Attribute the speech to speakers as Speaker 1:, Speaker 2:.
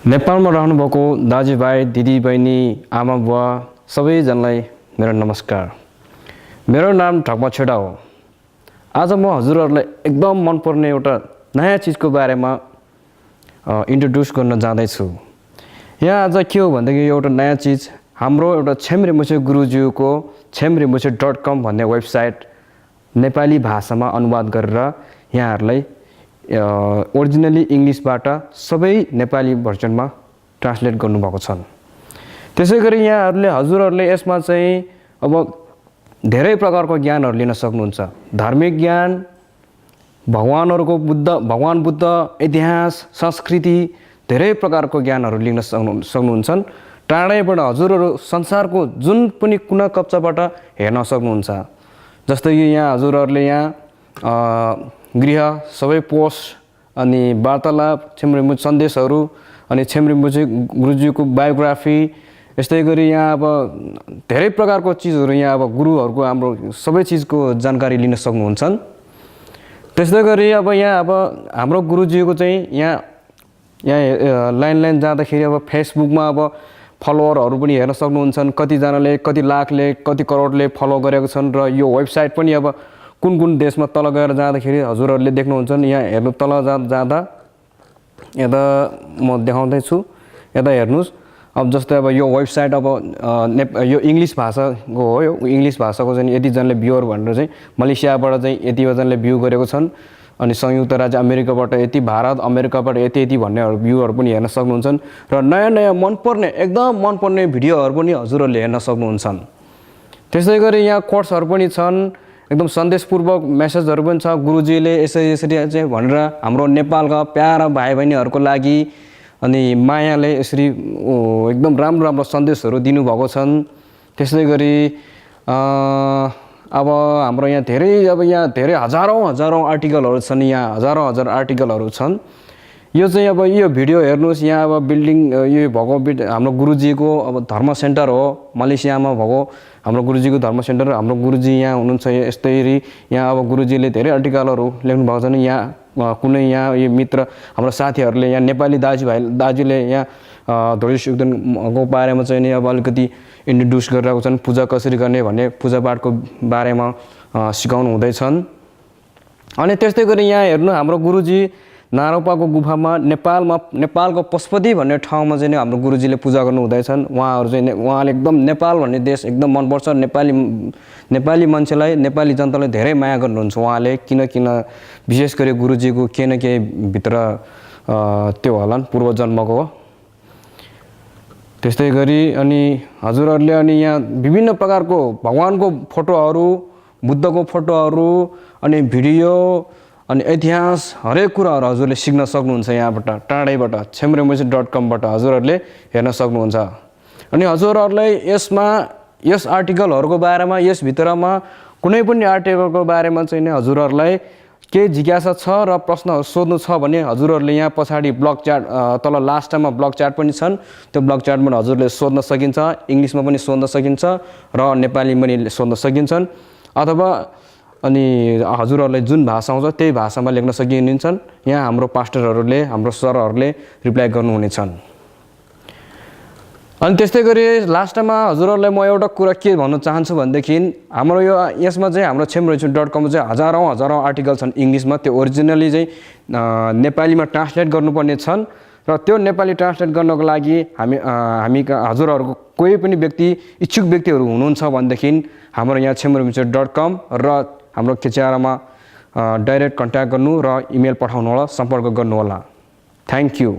Speaker 1: नेपालमा रहनुभएको दाजुभाइ दिदीबहिनी आमा बुवा सबैजनालाई मेरो नमस्कार। मेरो नाम ठक्मा छेडा हो। आज म हजुरहरूलाई एकदम मनपर्ने एउटा नयाँ चिजको बारेमा इन्ट्रोड्युस गर्न जाँदैछु। यहाँ आज के हो भन्दाखेरि एउटा नयाँ चिज हाम्रो एउटा छेम्रे गुरुज्यूको छेम्रेमुछे.com भन्ने वेबसाइट नेपाली भाषामा अनुवाद गरेर यहाँहरूलाई ओरिजिनली इङ्ग्लिसबाट सबै नेपाली भर्जनमा ट्रान्सलेट गर्नुभएको छन्। त्यसै गरी यहाँहरूले हजुरहरूले यसमा चाहिँ अब धेरै प्रकारको ज्ञानहरू लिन सक्नुहुन्छ। धार्मिक ज्ञान, भगवान बुद्ध, इतिहास, संस्कृति, धेरै प्रकारको ज्ञानहरू लिन सक्नुहुन्छ। टाढैबाट हजुरहरू संसारको जुन पनि कुना कप्चाबाट हेर्न सक्नुहुन्छ। जस्तै कि यहाँ हजुरहरूले यहाँ गृह सबै पोस्ट अनि वार्तालाप, छेम्रेमुछे सन्देशहरू अनि छेम्रेमुछे गुरुज्यूको बायोग्राफी, यस्तै गरी यहाँ अब धेरै प्रकारको चिजहरू यहाँ अब गुरुहरूको हाम्रो सबै चिजको जानकारी लिन सक्नुहुन्छ। त्यस्तै गरी अब यहाँ अब हाम्रो गुरुज्यूको चाहिँ यहाँ लाइन जाँदाखेरि अब फेसबुकमा अब फलोवरहरू पनि हेर्न सक्नुहुन्छ। कतिजनाले, कति लाखले, कति करोडले फलो गरेको छन् र यो वेबसाइट पनि अब कुन देशमा तल गएर जाँदाखेरि हजुरहरूले देख्नुहुन्छ। यहाँ हेर्नु तल जाँदा यता म देखाउँदैछु, यता हेर्नुहोस्। अब जस्तै अब यो वेबसाइट अब यो इङ्ग्लिस भाषाको हो। यो इङ्ग्लिस भाषाको चाहिँ यतिजनाले भ्युवर भनेर चाहिँ मलेसियाबाट चाहिँ यतिजनाले भ्यू गरेको छन्। अनि संयुक्त राज्य अमेरिकाबाट यति, भारत अमेरिकाबाट यति भन्नेहरू भ्यूहरू पनि हेर्न सक्नुहुन्छ। र नयाँ मनपर्ने, एकदम मनपर्ने भिडियोहरू पनि हजुरहरूले हेर्न सक्नुहुन्छ। त्यसै गरी यहाँ कोट्सहरू पनि छन्, एकदम सन्देशपूर्वक मेसेजहरू पनि छ। गुरुजीले यसरी चाहिँ भनेर हाम्रो नेपालका प्यारा भाइ बहिनीहरूको लागि अनि मायाले यसरी एकदम राम्रो सन्देशहरू दिनुभएको छन्। त्यसै गरी अब हाम्रो यहाँ धेरै हजारौँ आर्टिकलहरू छन्। यहाँ हजार आर्टिकलहरू छन्। यो चाहिँ अब यो भिडियो हेर्नुहोस्। यहाँ अब बिल्डिङ यो भएको हाम्रो गुरुजीको अब धर्म सेन्टर हो। मलेसियामा भएको हाम्रो गुरुजीको धर्म सेन्टर। हाम्रो गुरुजी यहाँ हुनुहुन्छ। यस्तै यहाँ अब गुरुजीले धेरै आर्टिकलहरू लेख्नु भएको छन्। यहाँ कुनै यहाँ यो मित्र हाम्रो साथीहरूले यहाँ नेपाली दाजुले यहाँ धोरी सुक्दनको बारेमा चाहिँ नि अब अलिकति इन्ट्रोड्युस गरिरहेको छन्। पूजा कसरी गर्ने भन्ने पूजापाठको बारेमा सिकाउनु हुँदैछन्। अनि त्यस्तै गरी यहाँ हेर्नु, हाम्रो गुरुजी नारोपाको गुफामा नेपालको पशुपति भन्ने ठाउँमा चाहिँ हाम्रो गुरुजीले पूजा गर्नु हुँदैछन्। उहाँले एकदम नेपाल भन्ने देश एकदम मनपर्छ। नेपाली मान्छेलाई, नेपाली जनतालाई धेरै माया गर्नुहुन्छ उहाँले। किन विशेष गरी गुरुजीको केही न केही भित्र त्यो होला नि, पूर्वजन्मको हो। त्यस्तै गरी अनि हजुरहरूले अनि यहाँ विभिन्न प्रकारको भगवानको फोटोहरू, बुद्धको फोटोहरू अनि भिडियो अनि इतिहास, हरेक कुराहरू हजुरले सिक्न सक्नुहुन्छ। यहाँबाट टाढैबाट छेम्रेमुछे.com बाट हजुरहरूले हेर्न सक्नुहुन्छ। अनि हजुरहरूलाई यस आर्टिकलहरूको बारेमा, यसभित्रमा कुनै पनि आर्टिकलको बारेमा चाहिँ हजुरहरूलाई केही जिज्ञासा छ र प्रश्नहरू सोध्नु छ भने हजुरहरूले यहाँ पछाडि ब्लग च्याट, तल लास्टमा ब्लग च्याट पनि छन्। त्यो ब्लग च्याटबाट हजुरले सोध्न सकिन्छ। इङ्ग्लिसमा पनि सोध्न सकिन्छ र नेपाली पनि सोध्न सकिन्छन्। अथवा अनि हजुरहरूलाई जुन भाषा आउँछ त्यही भाषामा लेख्न सकिन्छन्। यहाँ हाम्रो पास्टरहरूले, हाम्रो सरहरूले रिप्लाई गर्नुहुनेछन्। अनि त्यस्तै गरी लास्टमा हजुरहरूलाई म एउटा कुरा के भन्न चाहन्छु भनेदेखि हाम्रो यसमा चाहिँ हाम्रो छेम्रेमुछे.com चाहिँ हजारौँ आर्टिकल छन् इङ्ग्लिसमा। त्यो ओरिजिनली चाहिँ नेपालीमा ट्रान्सलेट गर्नुपर्ने छन्। र त्यो नेपाली ट्रान्सलेट गर्नको लागि हामी हजुरहरूको कोही पनि इच्छुक व्यक्तिहरू हुनुहुन्छ भनेदेखि हाम्रो यहाँ छेम्रेमुछे.com र हाम्रो चेहरामा डाइरेक्ट कन्ट्याक्ट गर्नु र इमेल पठाउनु होला, सम्पर्क गर्नु होला। Thank you.